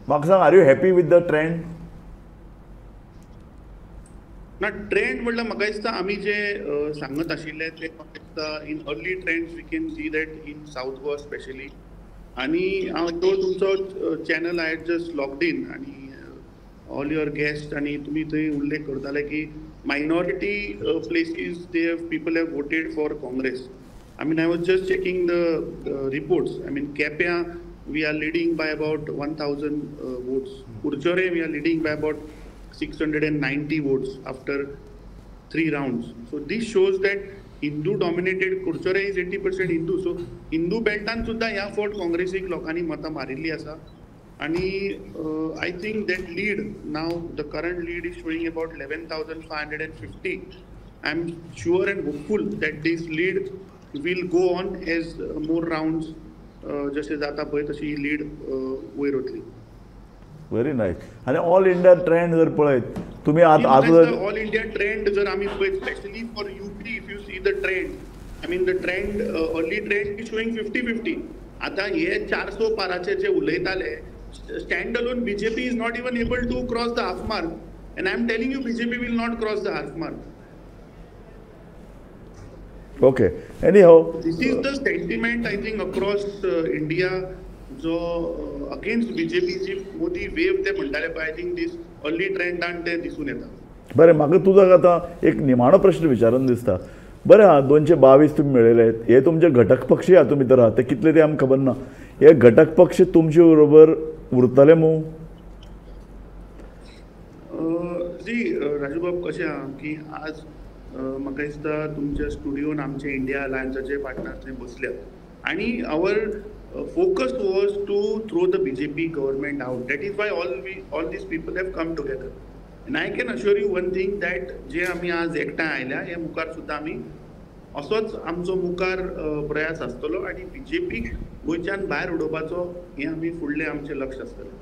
म्हाका सांग, are you happy with the trend? ना, ट्रेंड म्हणल्यार म्हाका दिसता आमी जे सांगत आशिल्ले ते म्हाका दिसता in early trends we can see that in South Goa specially. आनी हांव तो तुमचो channel I just logged in आनी ऑल your guest आनी तुमी थंय उल्लेख करताले की minority places they have people have voted for Congress. I mean, I was just checking the reports. I mean, Quepem we are leading by about 1000 votes. Curchorem we are leading by about 690 votes after 3 rounds. So this shows that Hindu dominated Curchorem is 80% Hindu. So Hindu beltan सुद्धा ह्या फावट काँग्रेसीक लोकांनी मतां मारिल्ली आसा. आनी I think that lead now, the current lead is showing about 11,550. I am sure and hopeful that this lead will go on as more rounds जशे जाता पळय तशी ही लीड वयर वतली. Very nice. आनी ऑल इंडिया ट्रेंड जर पळयत तुमी आतां ऑल इंडिया ट्रेंड जर आमी पळयत specially for UP, if you see the trend, I mean the trend early trend is showing 50-50. आतां हे 400 पाराचे जे उलयताले, stand alone BJP is not even able to cross the half mark, and I am telling you BJP will not cross the half mark. Okay, anyhow this is the sentiment I think across India जो against BJP जी मोदी वेव ते म्हणटाले पळय, I think these early ट्रेंडान ते दिसून येता. बरें, म्हाका तुजो आतां एक निमाणो प्रश्न विचारून दिसता. बरें, हा 222 तुमी मेळयले, हे तुमचे घटक पक्षी हातूंत भितर आहा, ते कितले ते आमकां खबर ना. हे घटक पक्ष तुमचे बरोबर उरतले मू? जी राजूबाब, कशें आहा की आज म्हाका दिसता तुमच्या स्टुडियोन आमचे इंडिया अलायन्साचे पार्टनर्स थंय बसल्यात आनी our focus was to throw the BJP government out. That is why all these people have come together. And I can assure you one thing that जे आमी आज एकठांय आयल्या हे मुखार सुद्दां आमी असोच आमचो मुखार प्रयास आसतलो आनी बीजेपीक गोंयच्यान भायर उडोवपाचो हें आमी फुडलें आमचें लक्ष आसतलें.